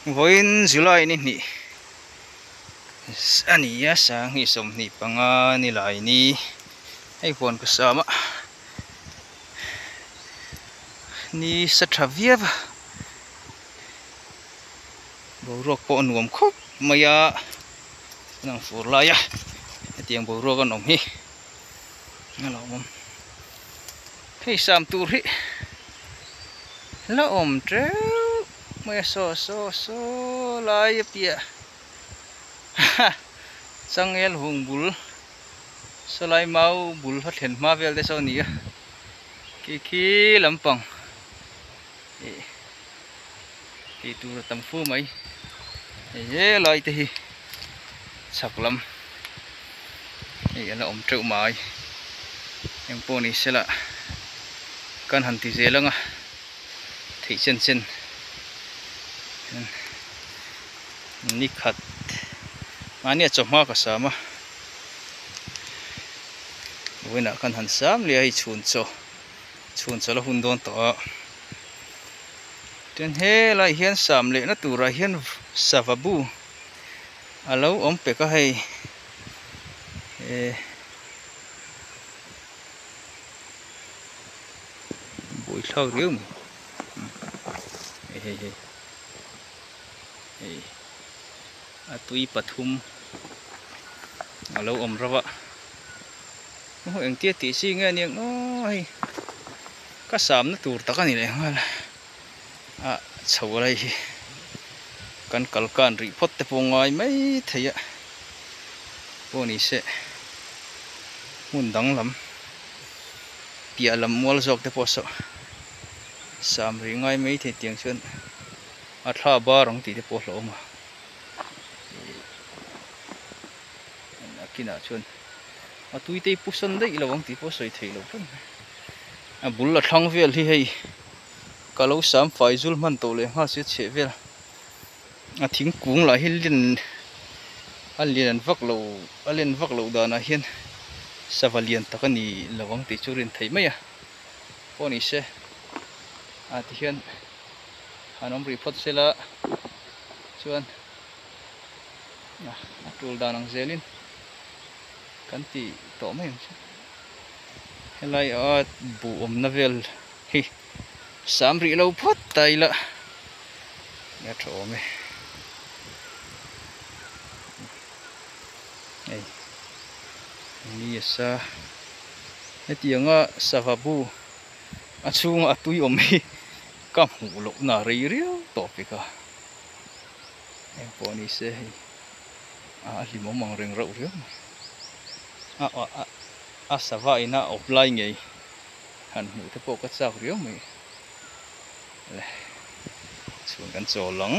Vawiin July ni hnih a ni a sanghnih 25 ni lai ni hei huan ka sam a ni sa tha viau a boruak pawh a nuam khawp mai a an ang fur lai a hetiang boruak an awm hi a lo awm hei sam tur hi la awm teuh mai a saw saw saw lai a piah changel hung bul sawlai mau bul a thlen hma vel te saw a ni a khi khi lampang ih tih tur a tam fu mai hei helai te hi chhak lam hei a la awm teuh mai eng pawh ni sela kan han ti zel ang a theih chen chen ni khat mahni a chawhma ka sam a vawiinah khan han sam leh a hei chhun chaw chhun chaw la hun dawn tawh a chuan helaiah hian sam lehna turah hian sava bu a lo awm pek a hei eh buaithlak riau mai hei hei hei hei a tui pathum a lo awm reuh a aw engtia tih chi nge aniang aw hei ka samna tur tak a ni leh nghal a chho lai hi kan kal kan rih phawt te pawh ngai mai thei a pawh ni se hmun dang lam piah lam mual zawk te pawh saw sam rih ngai mai thei tiang chuan a thla bar ang tih te pawh a hlauhawm a a kinah chuan a tui te hi pu sawn daih lo ang tih pawh a sawi theih loh hlawm mai a bul a thlang vel hi hei ka lo sam fai zul hman tawh leh nghal sia chheh vel a thingkung lah hi len a lian vak lo a len vak loh danah hian sava lian tak a ni lo ang tih chu rin theih mai a pawh ni se ah ti hian han awm rih phawt sela chuan a tul dan ang zelin kan ti tawh mai ang chu helai a buh awmna vel hi sam rih lo phawt ta ila a tha awm e hei ni a sa hetianga sava bu a chhunga a tui awm hi ka hmuh loh na rei riau tawh pek a eng pawh ni se hei a hlimawm ang reng reuh riau mai a a a sava ina a awp lai ngei han hmuh te pawh ka chak riau mai le chhun kan chawl ang.